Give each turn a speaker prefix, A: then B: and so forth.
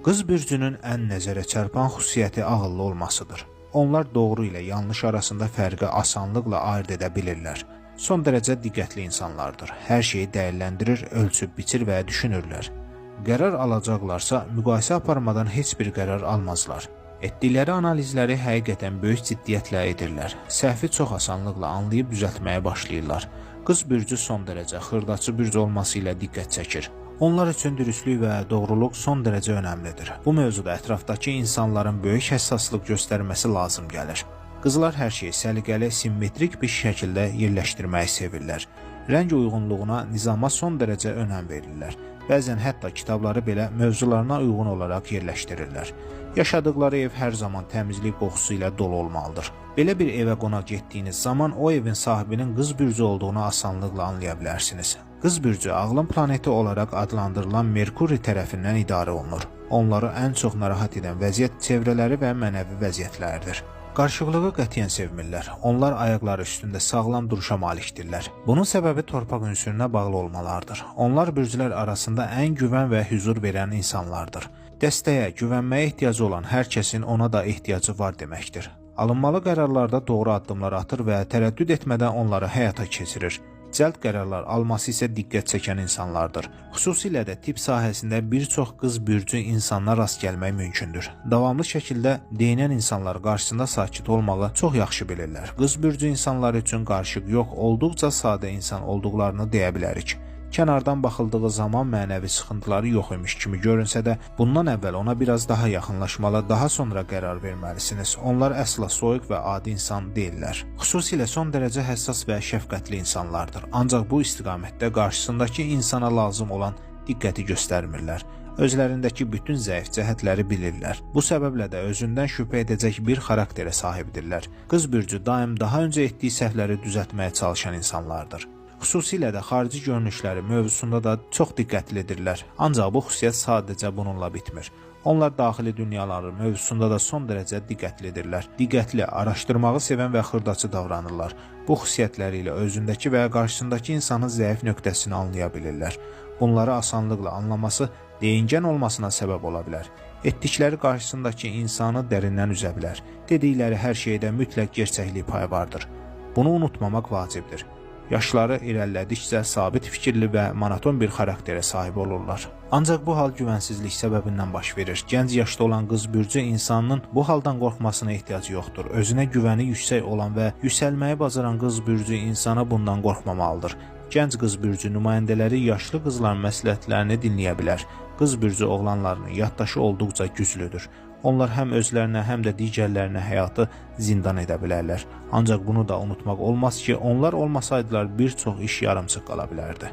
A: Qız bürcünün ən nəzərə çarpan xüsusiyyəti ağıllı olmasıdır. Onlar doğru ilə yanlış arasında fərqi asanlıqla ayırd edə bilirlər. Son dərəcə diqqətli insanlardır. Hər şeyi dəyərləndirir, ölçüb biçir və düşünürlər. Qərar alacaqlarsa, müqayisə aparmadan heç bir qərar almazlar. Etdikləri analizləri həqiqətən böyük ciddiyyətlə edirlər. Səhvi çox asanlıqla anlayıb düzəltməyə başlayırlar. Qız bürcü son dərəcə xırdaçı bürc olması ilə diqqət çəkir. Onlar üçün dürüstlük və doğruluq son dərəcə önəmlidir. Bu mövzuda ətrafdakı insanların böyük həssaslıq göstərməsi lazım gəlir. Qızlar hər şeyi səliqəli, simmetrik bir şəkildə yerləşdirməyi sevirlər. Rəng uyğunluğuna, nizama son dərəcə önəm verirlər. Bəzən hətta kitabları belə mövzularına uyğun olaraq yerləşdirirlər. Yaşadıkları ev hər zaman təmizlik qoxusu ilə dolu olmalıdır. Belə bir evə qonaq getdiyiniz zaman o evin sahibinin qız bürcü olduğunu asanlıqla anlaya bilərsiniz. Qız bürcü ağlın planeti olaraq adlandırılan Merkuri tərəfindən idarə olunur. Onları ən çox narahat edən vəziyyət çevrələri və mənəvi vəziyyətlərdir. Qarışıqlığı qətiyyən sevmirlər. Onlar ayaqları üstündə sağlam duruşa malikdirlər. Bunun səbəbi torpaq ünsürünə bağlı olmalarıdır. Onlar bürclər arasında ən güvən və hüzur verən insanlardır. Dəstəyə, güvənməyə ehtiyacı olan hər kəsin ona da ehtiyacı var deməkdir. Alınmalı qərarlarda doğru addımlar atır və tərəddüd etmədən onları həyata keçirir. Cəld qərarlar alması isə diqqət çəkən insanlardır. Xüsusilə də tibb sahəsində bir çox qız bürcü insana rast gəlmək mümkündür. Davamlı şəkildə deyinən insanlar qarşısında sakit olmağı çox yaxşı bilirlər. Qız bürcü insanlar üçün qarışıq yox, olduqca sadə insan olduqlarını deyə bilərik. Kənardan baxıldığı zaman mənəvi sıxıntıları yox imiş kimi görünsə də, bundan əvvəl ona biraz daha yaxınlaşmalı, daha sonra qərar verməlisiniz. Onlar əsla soyuq və adi insan deyillər. Xüsusilə son dərəcə həssas və şəfqətli insanlardır. Ancaq bu istiqamətdə qarşısındakı insana lazım olan diqqəti göstərmirlər. Özlərindəki bütün zəif cəhətləri bilirlər. Bu səbəblə də özündən şübhə edəcək bir xarakterə sahibdirlər. Qız bürcü daim daha öncə etdiyi səhvləri düzəltməyə çalışan insanlardır. Xüsusilə də xarici görünüşləri mövzusunda da çox diqqətlidirlər. Ancaq bu xüsusiyyət sadəcə bununla bitmir. Onlar daxili dünyaları mövzusunda da son dərəcə diqqətlidirlər. Diqqətli, araşdırmağı sevən və xırdaçı davranırlar. Bu xüsusiyyətləri ilə özündəki və qarşısındakı insanın zəif nöqtəsini anlaya bilirlər. Bunları asanlıqla anlaması deyingən olmasına səbəb ola bilər. Etdikləri qarşısındakı insanı dərindən üzə bilər. Dedikləri hər şeydə mütləq gerçəklik payı vardır. Bunu unutmamaq vacibdir. Yaşları irəlilədikcə sabit fikirli və monoton bir xarakterə sahib olurlar. Ancaq bu hal güvənsizlik səbəbindən baş verir. Gənc yaşda olan qız bürcü insanının bu haldan qorxmasına ehtiyacı yoxdur. Özünə güvəni yüksək olan və yüksəlməyi bacaran qız bürcü insana bundan qorxmamalıdır. Gənc qız bürcü nümayəndələri yaşlı qızların məsləhətlərini dinləyə bilər. Qız bürcü oğlanlarının yaddaşı olduqca güclüdür. Onlar həm özlərinə, həm də digərlərinə həyatı zindan edə bilərlər. Ancaq bunu da unutmaq olmaz ki, onlar olmasaydılar bir çox iş yarımçıq qala bilərdi.